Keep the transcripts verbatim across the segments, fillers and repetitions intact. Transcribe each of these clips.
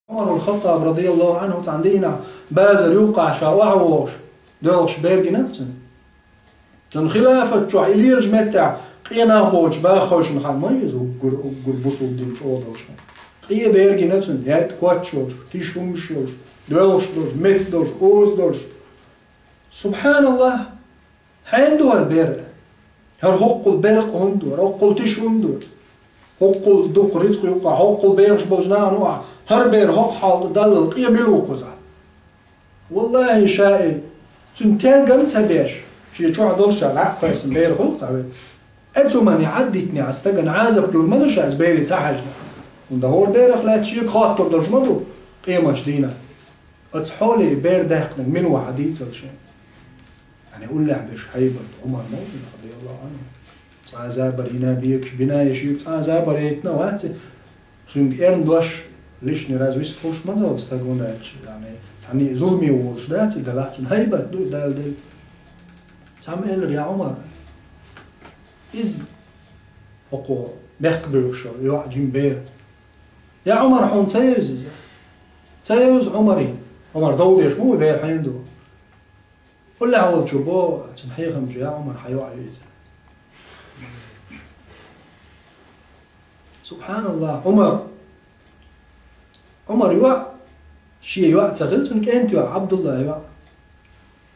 Ӏумар ибн Хаттаб, радияллаху Ӏанху, цхьана дийнахь базар юккъехь ша охьавогӀуш, доьлхуш бер гина цунна. Цуьнан хилафат чохь и лелачу меттехь къен нах боцуш баххойшна хан ма ю иза, уггар, уггар бусулба дин чӀогӀа долуш хан. Къен бер гина цунна, яйтта коч йолуш, тиша хӀумаш йолуш, доьлхуш долуш, меца долуш, оза долуш. Субханаллах! Хьенан ду хӀара бер? ХӀара хӀоккхул беркъа хӀунда ду? ХӀара хӀоккхул тиша хӀунда ду? ХӀоккхул дукха рицкъ юккъехь, хӀоккхул бехаш болчу нахана юкъахь, хӀара бер хӀокху хьалта даллал къен мила ву кхузахь? Валлахи, ша и цуьнан тергам а ца беш, шен чохь долуш ша лаьа кхойсан бер хуьлу цхьа вай. Эцу мани Ӏаддитинехь стагана Ӏазап лур ма ду ша иза бере ца хьаьжна. ХӀунда хӀора берах лаьцна шега хоттур долуш ма ду къемаш дийнахь. Оцу хьоле бер даьккхинарг мила ву хьан дийцал шен? Яъни уллехь берш хьайбат Ӏумар ма ву, радияллаху Ӏанху. Цкъа а забар йина бегаш бина я шега, цкъа а забар яйтина вац и. Цуьнга эрна дош лишний раз вистхуьлуш ма долу стаг, хӀунда аьлча, яъни, цхьанна а зуламе волуш дац и, делахь цуьнан хьайбат ду и Дала делла. Цхьамма элира: «Я Ӏумар, иза хӀокхо мехкан буьйхуш йоӀ жима бер». «Я Ӏумар, хьуна ца евза иза?» «Ца евза Ӏумаре». Ӏумар дов деш ма ву, бер хьенан ду. Уллехь волчо боху цуьнан хьехамчо: «Я Ӏумар, хьан йоӀ ю иза». Субханаллах, Ӏумар. Ӏумар йоӀ, шен йоӀ ца хилла цуьнан, кӀентан йоӀ, Ӏабдуллан йоӀ.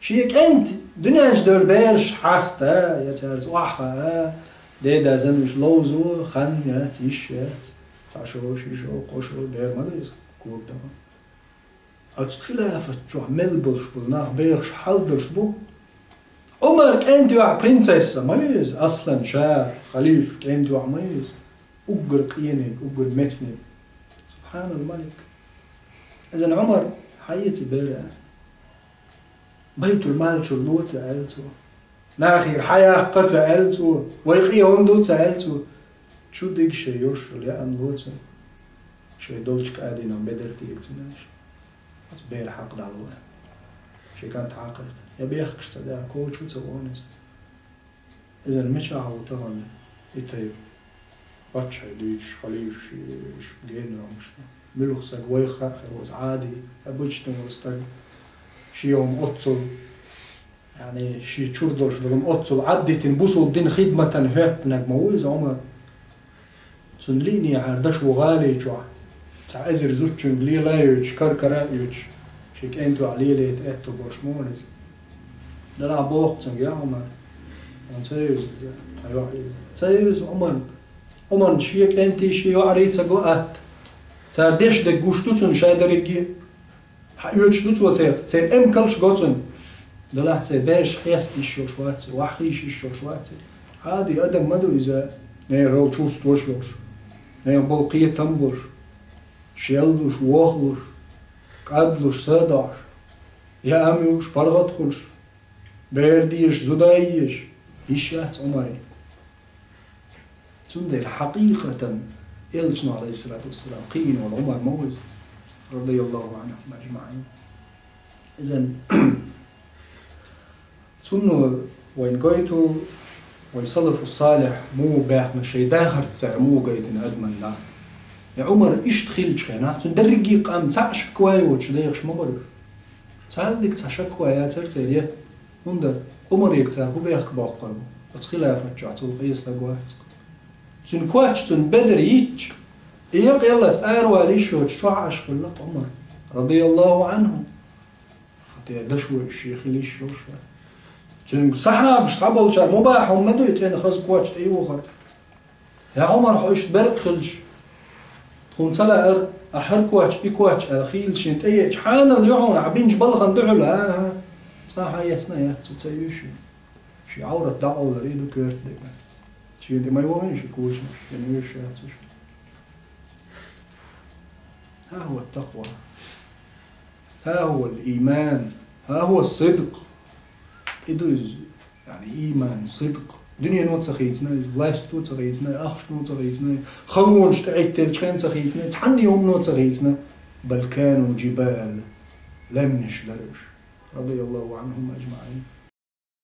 Шен кӀентан дуьнен чу девлла бераш хьаста я цаьрца охьахаа, деда занвеш ловзо, хан яц, йиш яц. Цхьа шо, ши шо, кхо шо бер ма ду иза, кога даха. Оцу хилафат чохь мел болуш болу нах бехаш хьал долуш бу. Ӏумар кӀентан йоӀ принцесса ма ю иза, аслан ша, халифа кӀентан йоӀ ма ю иза. Уггар къениг, уггар мецниг. Субханал малик. Иза Ӏумар хьаэца бер а. Байтул-мал чуьра ло ца аьлла цо. Нахера хьаяккха ца аьлла цо. Вай къен хӀунда ду ца аьлла цо. Чу дига шайн йолуш йолу яа ло цунна. Шайн долчу кӀадинах бедар тега цунна аьлла. Оцу бер хьакха дӀало аьлла. Шен кӀант хьакхайкхина. Я бехкаш ца да, коча ву ца вон иза. Иза мичахь ву тахана и тайпа? Паччахье дуьйцуш, халифаш, уьш генаралаш. Муьлха саг вайх хаа хир ву иза, Ӏади, обычный волу стаг. Шен хӀума оццул, яъни, шен чуьра долуш долу хӀума оццул Ӏаддитина, бусулба дин хидматан хӀоьттинарг ма ву иза Ӏумар. Цунна лиънехьара дашо гӀали чохь, цхьа эзар зудчуьнга лела а йоьдуш, кар-кара а оьцуш, шен кӀентан йоӀ лелайта аьтто болуш ма вара иза. Делахь боху цуьнга: «Я Ӏумар, хьуна ца евза иза, хьан йоӀ ю иза?» Ца евза Ӏумарна. Ӏумарна шен кӀентий, шен йоӀарий ца го атта. Цара деш дерг гуш ду цунна шайн дерриге а. Хьан оьцуш ду цо церан, церан эмкалш го цунна. Делахь церан бераш хеста йиш йолуш вац, ваха хиша йиш йолуш вац. Ӏади адам ма ду иза, нехан ролчу вуст ваша йолуш, нехан болу кхетам болуш, шеллуш, вохлуш, кӀадлуш, са а доӀуш, яам юуш, паргӀат хуьлуш, бер дезаш, зуда езаш, йиш яц Ӏумаре. Цундела хьакъикъатан элчано, алейхиссалату вассалам, кхиийна волу Ӏумар ма ву иза, радияллаху анхум аджмаин. Изан цунна вайн гойту, вай салафу салих муха баьхна, шайн дахарца цара муха гайтина адаман да. Я Ӏумар иштта хилча хенахь, цуьнан дерриге а къам цхьаъ шаквай воцуш дехаш ма бара. Цхьаьллиг цхьа шаква яцара церан, хӀунда Ӏумарега цара хӀун бехк боккхур бу? Оцу хилафат чохь цул къен стаг вац. Цуьнан коч, цуьнан бедар йитча, и якъ яллалц аравала йиш йоцуш чохь Ӏаш хилла Ӏумар, радияллаху анху. Хьан те дашо шен хила йиш йолуш вара. Цуьнга сахьабаш схьаболчара мубахь хӀума ма дуй, цӀена хаза коч тӀе йохар. Я Ӏумар, хьо иштта беркъа хилча, тхуна ца лаьара, ахь хӀара коч, и коч аьлла, хийла шен тӀе еача, хьанал ю хьуна, ахь бинчу балхана дуьхьал, а? Цкъа хьан эцна а яц цо, ца юьйш ю. Шен Ӏаврат дӀакъовлар и ду коьрта дерг. Шена тӀе ма йогӀийша кучамаш, шена юьйш яц уьш. ХӀа хӀуа такъва. ХӀа хӀуа иман. ХӀа хӀуа сидкъ. И ду иза, яъни, ийман, сидкъ. Дуьнено ца хийцина иза, власто ца хийцина, ахчано ца хийцина, халонаш тӀе Ӏиттелчхьан ца хийцина, цхьанна а хӀумано ца хийцина. Бал кану джибал. Лаьмнаш дара уьш. Радияллаху анхум аджмаин.